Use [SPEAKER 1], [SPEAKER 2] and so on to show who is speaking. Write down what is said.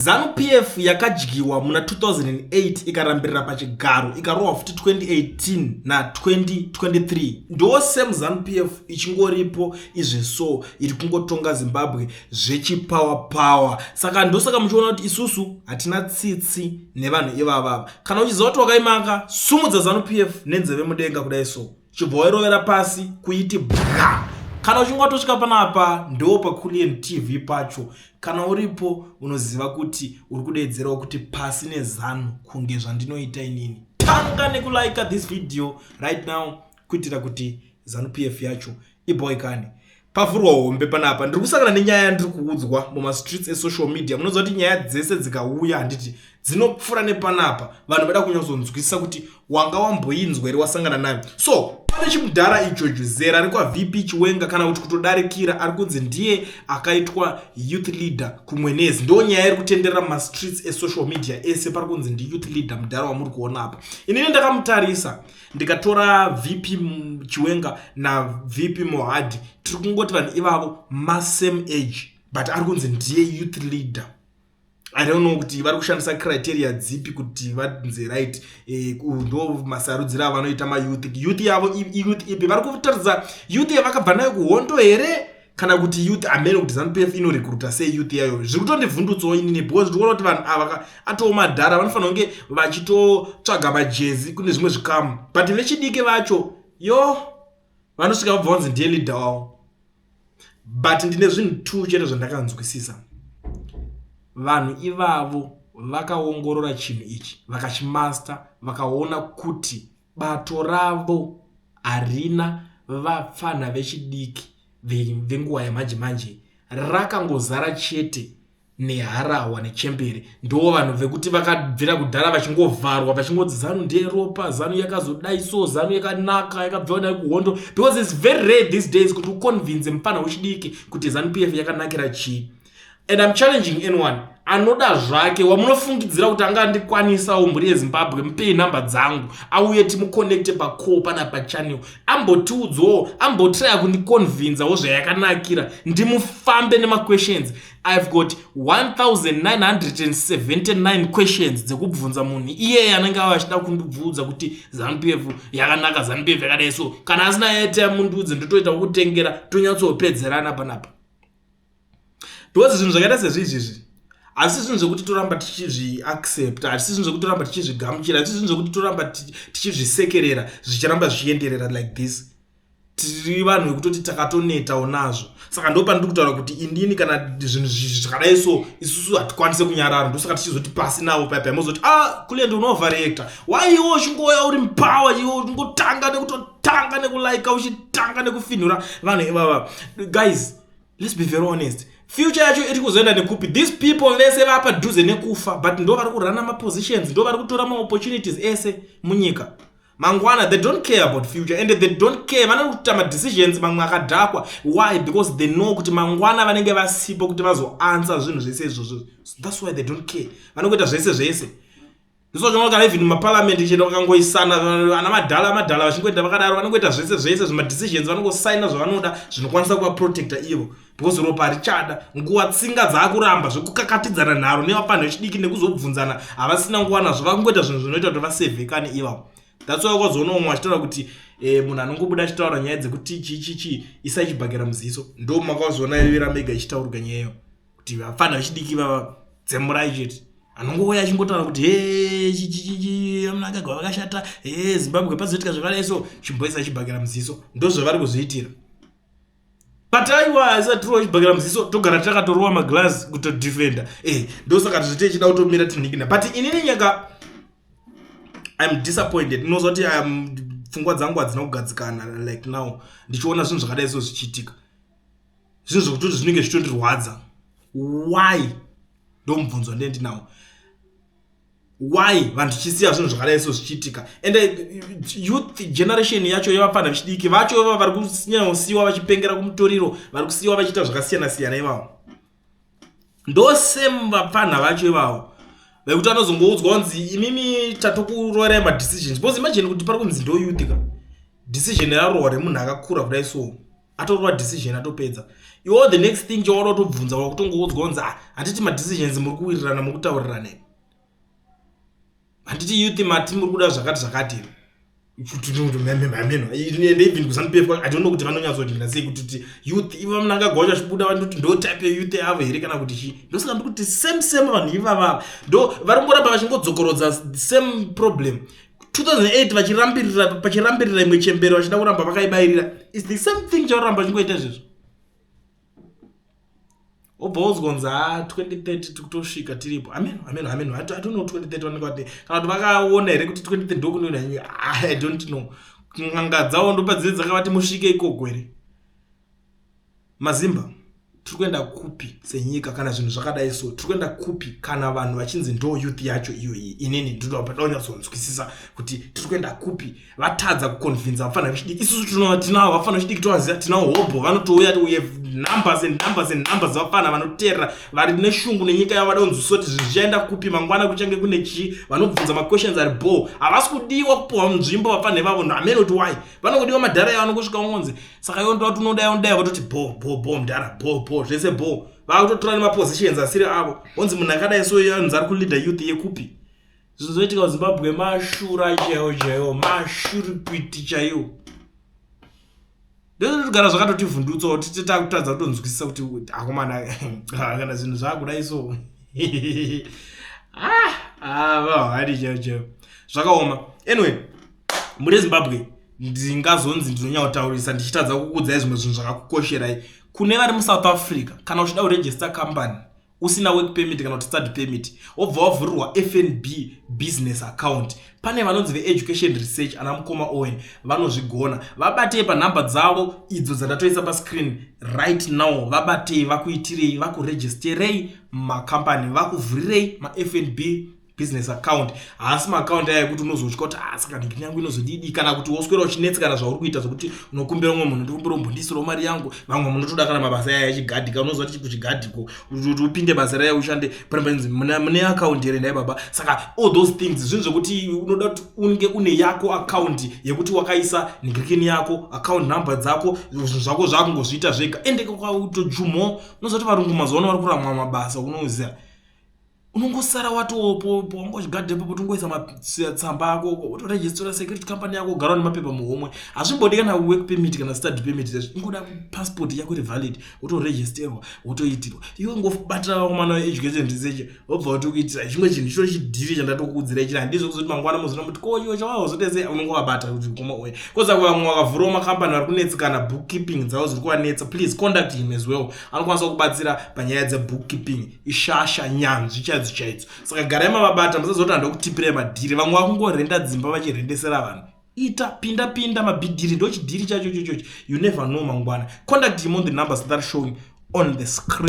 [SPEAKER 1] Zanu PF yakadyiwa muna 2008, ikarambirira pachigaro, ikarohwa futi 2018 na2023. Ndo same Zanu PF ichingoripo izveso, iri kungotonga Zimbabwe zvechipower power. Saka ndosaka muchiona kuti isusu hatina tsitsi nevanhu ivavava. Kana uchiziva kuti wakaimaka, sumudza Zanu PF nenzeve mudenga kudai so, chibva wairovera pasi kuiti bwa. Kana uchinge watosvika panapa, ndo paCulian TV pacho. Kana uripo, unoziva kuti uri kudeedzerawo kuti pasi neZanu, kunge zvandinoita inini. Tanga nekulike this video right now kuitira kuti Zanu PF yacho iboikane. Pavhurwa hombe panapa. Ndiri kusangana nenyaya yandiri kuudzwa mumastreets esocial media. Munoziva kuti nyaya dzese dzikauya, handiti, dzinopfuura nepanapa. Vanhu vada kunyatsonzwisisa kuti wanga wamboinzwa here, wasangana nayo. So pane chimudhara ichocho, zera rekwaVP Chiwenga kana kuti kutodarikira, ari kunzi ndiye akaitwa youth leader kuMwenezi. Ndo nyaya iri kutenderera mumastreets esocial media ese. Pari kunzi ndiyouth leader mudhara wamuri kuona apa. Inini ndakamutarisa, ndikatora VP Chiwenga naVP Mohadi, tiri kungoti vanhu ivavo masame age, but ari kunzi ndiye youth leader. I don't know kuti vari kushandisa criteria dzipi kuti vanzi right, ndo masarudziro avanoita mayouth. Youth yavo youth ipi vari kutaridza? Youth yavakabva nayo kuhondo here, kana kuti youth amene kuti Zanu PF inorecruita sei youth yayo? Zviri kutondivhundutsawo inini, because ndikuona kuti vanhu ava atoo madhara, vanofanira kunge vachitotsvaga majezi kune zvimwe zvikamu, but vechidiki vacho yo vanosvika vabva vanzi ndiye leader wavo. But ndine zvinhu two chete zvandakanzwisisa. Vanhu ivavo vakaongorora chinhu ichi, vakachimaster, vakaona kuti bato ravo harina vapfana vechidiki venguva yamanje manje. Rakangozara chete neharahwa nechembere. Ndo vanhu vekuti vakabvira kudhara vachingovharwa, vachingonzi Zanu nderopa, Zanu yakazodai, so Zanu yakanaka, yakabviwa nayo kuhondo, because it's very rare these days kuti uconvince mufana wechidiki kuti Zanu PF yakanakira chii. And I'm challenging anyone anoda zvake wamunofungidzira kuti anga andikwanisawo, mhuri yeZimbabwe, mupei nhamba dzangu, auye timuconnecte pacall pana pachannel, ambotiudzawo, ambotraya kundiconvinzawo zvayakanakira, ndimufambe nemaquestions. I've got 1979 questions dzekubvunza munhu iyeye anenge ava achida kundibvunza kuti Zanu PF yakanaka, Zanu PF yakadai. So kana asina airtime, mundiudze, ndotoita kutengera, tonyatsopedzerana panapa, because zvinhu zvakaita sezvizvizvi hazisi zvinhu zvekuti toramba tichizviaccepta, hazisi zvinhu zvekuti toramba tichizvigamuchira, hazisi zvinhu zvekuti toramba tichizvisekerera, zvicharamba zvichienderera like this. Tiri vanhu vekutoti takatonetawo nazvo. Saka ndo pandiri kutaura kuti indini, kana zvinhu zvakadai so, isusu hatikwanise kunyarara. Ndosaka tichizoti pasi navo paipai. Mozoti, "Ah, Kulend, unoverreacta why?" Iwo uchingouya uri mupower, iwo uchingotanga nekutotanga nekulika, uchitanga nekufinhura vanhu ivava. Guys, let's be very honest, future yacho iri kuzoenda nekupi? These people vese vapadhuze nekufa, but ndo vari kurana mapositions, ndo vari kutora maopportunities ese munyika. Mangwana they don't care about future and they don't care. Vanokuita madecisions mamwe akadhakwa. Why? Because they know kuti mangwana vanenge vasipo kuti vazoanswer zvinhu zvese izvozvo. That's why they don't care. Vanongoita zvese zvese. Ndisozvona kana even mumaparliament chete vakangoisana ana madhala madhala, vachingoenda vakadaro, vanongoita zvese zvese zvemadecisions, vanongosaina zvavanoda zvinokwanisa kuvaprotecta ivo, because ropa richada nguva, tsinga dzaakuramba zvekukakatidzana nharo nevapanhu vechidiki nekuzobvunzana. Havasina nguva nazvo. Vakungoita zvinhu zvinoita kuti vasevhekane ivavo. That's why ukazoona umwe achitaura kuti munhu anongobuda achitaura nyaya dzekuti chichichi isai chibhakera muziso. Ndo makazoona ivira mega ichitaurika nyayo kuti vafana vechidiki vava dzemurai chete. Anongouya achingotaura kuti he, chichichichi, Mnangagwa vakashata, he, Zimbabwe pazoitika zvakadai, so chimboisa chibhakera muziso. Ndo zvavari kuzviitira. But aiwa, isatirowa chibhakera muziso, togara takatorowa maglass kutodefenda. Ndosaka tizvite chida kutomira tinhikina. But inini nyaka I'm disappointed. Ndinoziva kuti pfungwa dzangu hadzina kugadzikana like now ndichiona zvinhu zvakadai so zvichiitika, zvinhu zvekutoti zvinenge zvichitondirwadza. Why? Ndomubvunzo ndendinawo. Why vanhu tichisiya zvinhu zvakadai so zvichiitika? And youth generation yacho yevapfana vechidiki vacho vava vari kunyanyosiyiwa vachipengera kumutoriro, vari kusiyiwa vachiita zvakasiyana siyana ivavo. Ndo same vapfanha vacho ivavo vekuti anozongoudzwa kunzi, "Imimi tatokurorai madecisions." Because imagine kuti pari kunzi ndo youth ka, decision yarohwa remunhu akakura kudai so, atorova decision, atopedza. Iwo the next thing chawada kutobvunza wakutongoudzwa kunzi, ah, handiti madecisions muri kuwirirana, muri kutaurirana here? Handiti youth mati muri kuda zvakati zvakati here? Ende even kuZANU PF, I don't know kuti vanonyatsodinda sei kuti youth iva Mnangagwa wacho achibuda vanoti ndo type yeyouth yavo here kana kuti chii. Ndosaka ndikuti same same vanhu ivavava ndo vari kungoramba vachingodzokorodza same problem. 2008 vachirambirira, pachirambirira imwe chembero vachida kuramba vakaibayirira. Is the same thing chavaramba vachingoita izvezvo. Wobva wozwa ha, 2030 tikutosvika tiripo. Amen, amen, amen. I don't know 2030 vanenge vati kana kuti vakaona here kuti 2030 ndokunoenda. I don't know. N'anga dzavo ndopadzine dzakavati musvike ikoko here? Mazimba, tiri kuenda kupi senyika kana zvinhu zvakadai? So tiri kuenda kupi kana vanhu vachinzi ndo youth yacho iyoyi? Inini ndinoda kunyatsonzwisisa kuti tiri kuenda kupi. Vatadza kuconvinza vafana vechidiki. Isusu tinavo vafana vechidiki, tovaziva, tinavo hobho, vanotouya. We have numbers and numbers and numbers vafana vanoteerera, vari neshungu nenyika yavo, vada kunzwisisa kuti zvinhu zvichaenda kupi mangwana, kuchange kune chii. Vanobvunza maquestions ari bo. Havasi kudiwa kupiwa nzvimbo vafana ivavo. Hamene kuti why vanongodiwa madhara yavo, vanongosvika ungonzi, saka iwo ndoti unodai, unodai, vatoti bo bo bo, mudhara, bo bo, zvese bo. Vakutotora nemapositions asiri avo. Onzi munhu akadai so anzi ari kuleada youth yekupi? Zvinhu zvoitika kuZimbabwe mashura chaiwo chaiwo, mashuripiti chaiwo. Ndozotogara zvakatotivhundutsawo, titakutadza kutonzwisisa kuti akomana, kana zvinhu zvakudai so, ah, ah, vahwadi chaiwo chaiwo, zvakaoma. Anyway, muri Zimbabwe, ndingazonzi ndinonyautaurisa ndichitadza kukuudzai zvimwe zvinhu zvakakukosherai. Kune vari muSouth Africa, kana uchida kuregister company usina work permit kana kuti study permit, wobva wavhurirwa FNB business account, pane vanonzi veEducation Research, ana mukoma Owen, vanozvigona. Vabatei panhamba dzavo idzo dzandatoisa pascreen right now. Vabatei vakuitirei, vakuregisterei makambani, vakuvhurirei maFNB business account. Haasi maakaunti aya ekuti unozotya kuti, ah, saka ndingini yangu inozodidi, kana kuti woswera uchinetsekana zvauri kuita zvokuti unokumbira umwe munhu, ndikumbira umbondisirawo mari yangu. Vamwe munotoda kana mabasa aya echigadhika, unoziva kuti kuchigadhiko kuti upinde basa raya ushande panzi mune akaunti here ndai baba? Saka all those things zvinhu zvekuti unoda kuti unge une yako akaunti yekuti wakaisa ningirikini yako, account number dzako, zvinhu zvako zvakungozviita zvega. Ende kautojumo, unoziva kuti varungu mazuva ano vari kuramwa mabasa, unoziva unongosara watopo wangochigadha ipapo, tongoisa matsamba ako, wotoregistra security company yako, ugara nemapepa muhomwe. Hazvimbodi kana work permit kana study permit, ingoda passport yako iri valid, wotoregisterwa, wotoitirwa. Iwe ngobatira vakomana veEducation Research, wobva watokuitira chimwe chinhu chitori chidhiri chandatokuudzirai chiri. Handizvo kuzoti mangwana muzona muti ko iwe chawazotese. Unongovabata kuti koma oye koza. Vamwe vakavhurawo makambani vari kunetsekana, bookkeeping dzavo dziri kuvanetsa, please contact him as well. Anokwanisa kubatsira panyaya dzebookkeeping, ishasha, nyanzvi chaidzo chaidzo. Saka garai mavabata, musazoti handokutipirai madhiri. Vamwe vakungorenda dzimba vachirendesera vanhu. Ita pinda pinda mabhidhiri, ndo chidhiri chacho chochocho. You never know mangwana. Contact him on the numbers that are showing on the screen.